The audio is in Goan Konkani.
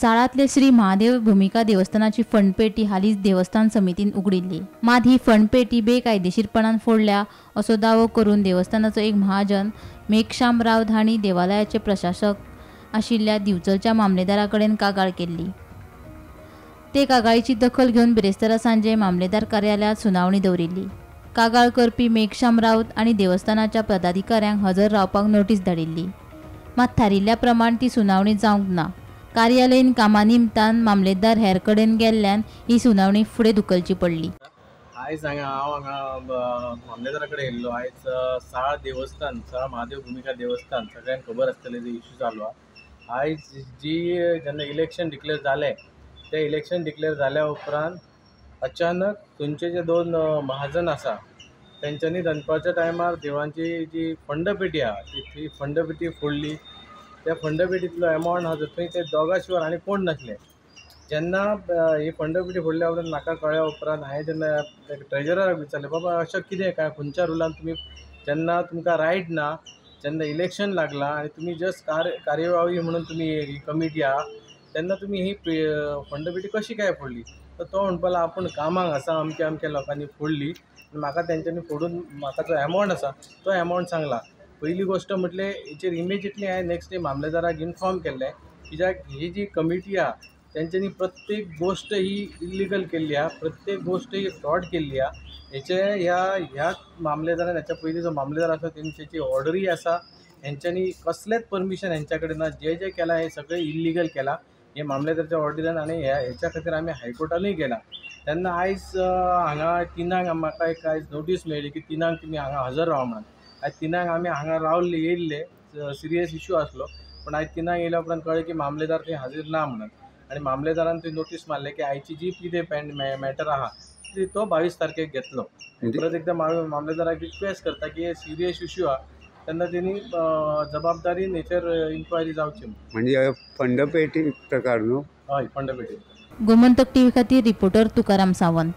साळांतले श्री महादेव भूमिका देवस्थानाची फंडपेटी हालींच देवस्थान समितीन उगडिल्ली. मात ही फंडपेटी बेकायदेशीरपणान फोडल्या असो दावो करून देवस्थानाचो एक महाजन मेघश्याम राऊत हांणी देवालयाचे प्रशासक आशिल्ल्या दिवचलच्या मामलेदारा कडेन कागाळ केल्ली. ते कागाळीची दखल घेवन बिरेस्तारा सांजे मामलेदार कार्यालयांत सुनावणी दवरिल्ली. कागाळ करपी मेघश्याम राऊत आनी देवस्थानाच्या पदाधिकाऱ्यांक हजर रावपाक नोटीस धाडिल्ली. मात थारिल्ल्या प्रमाण ती सुनावणी जावंक ना. कार्यालयीन कामा निमतान मामलेदार हेर कडेन गेल्ल्यान ही सुनावणी फुडें धुकलची पडली. आयज हांगा हांव हांगा मामलेदारा कडेन येयल्लो. आयज साळ देवस्थान, साळ महादेव भुमिका देवस्थान सगळ्यांक खबर आसतलें जे इश्यू चालू आहा. आयज जी जेन्ना इलेक्शन डिक्लेर जालें, तें इलेक्शन डिक्लेर जाल्या उपरांत अचानक थंयचे जे दोन महाजन आसा तेंच्यांनी दनपारच्या टायमार देवांची जी फंडपेटी आहा ती फंडपेटी फोडली. त्या फंडपेटींतलो एमावंट आहा थंय ते दोगां शिवाय आनी कोण नासले. जेन्ना ही फंडपेटी फोडल्या उपरांत म्हाका कळ्ळ्या उपरांत हांवें जेन्ना ट्रेजराक विचारलें, बाबा अशें कितें काय खंयच्या रुलान तुमी जेन्ना तुमकां रायट ना, जेन्ना इलेक्शन लागलां आनी तुमी जस्ट कार्यवाही म्हणून तुमी ही कमिटी आहा तेन्ना तुमी ही फंडपेटी कशी काय फोडली? तर तो म्हणपाक लागलो आपूण कामाक आसा, अमक्या अमक्या लोकांनी फोडली, म्हाका तेंच्यांनी फोडून म्हाका जो एमावंट आसा तो एमावंट सांगला. पयली गोश्ट म्हटल्यार हेचेर इमिजिएटली हांवें नेक्स्ट डे मामलेदाराक इनफॉर्म केल्लें कित्याक ही जी कमिटी आहा तेंच्यांनी प्रत्येक गोश्ट ही इल्लिगल केल्ली आहा, प्रत्येक गोश्ट ही फ्रॉड केल्ली आहा. हेचे ह्या मामलेदारान हेच्या पयलीं जो मामलेदार आसा तेंची ऑर्डरूय आसा, हेंच्यांनी कसलेंच परमिशन हेंच्या कडेन ना. जें जें केलां हें सगळें इल्लिगल केलां हे मामलेदाराच्या ऑर्डरीन आनी हेच्या खातीर आमी हायकोर्टानूय गेला. तेन्ना आयज हांगा 3 म्हाका एक आयज नोटीस मेळ्ळी की 3 तुमी हांगा हजर राव म्हणून. आयज 3 आमी हांगा रावल्ले येयल्ले, सिरियस इशू आसलो, पूण आयज 3 येयल्या उपरांत कळ्ळें की मामलेदार थंय हाजीर ना म्हणून. आनी मामलेदारान थंय नोटीस मारले की आयची जी कितें मॅटर आहा ती तो 22 तारखेक घेतलो. परत एकदां मामलेदाराक रिक्वेस्ट करता की हे सिरियस इशू आहा तेन्ना तेणी जबाबदारीन हेचेर इन्क्वायरी जावची. म्हणजे फंडपेटी प्रकार न्हू? हय, फंडपेटी. गोमंतक टीव्ही खातीर रिपोर्टर तुकाराम सावंत.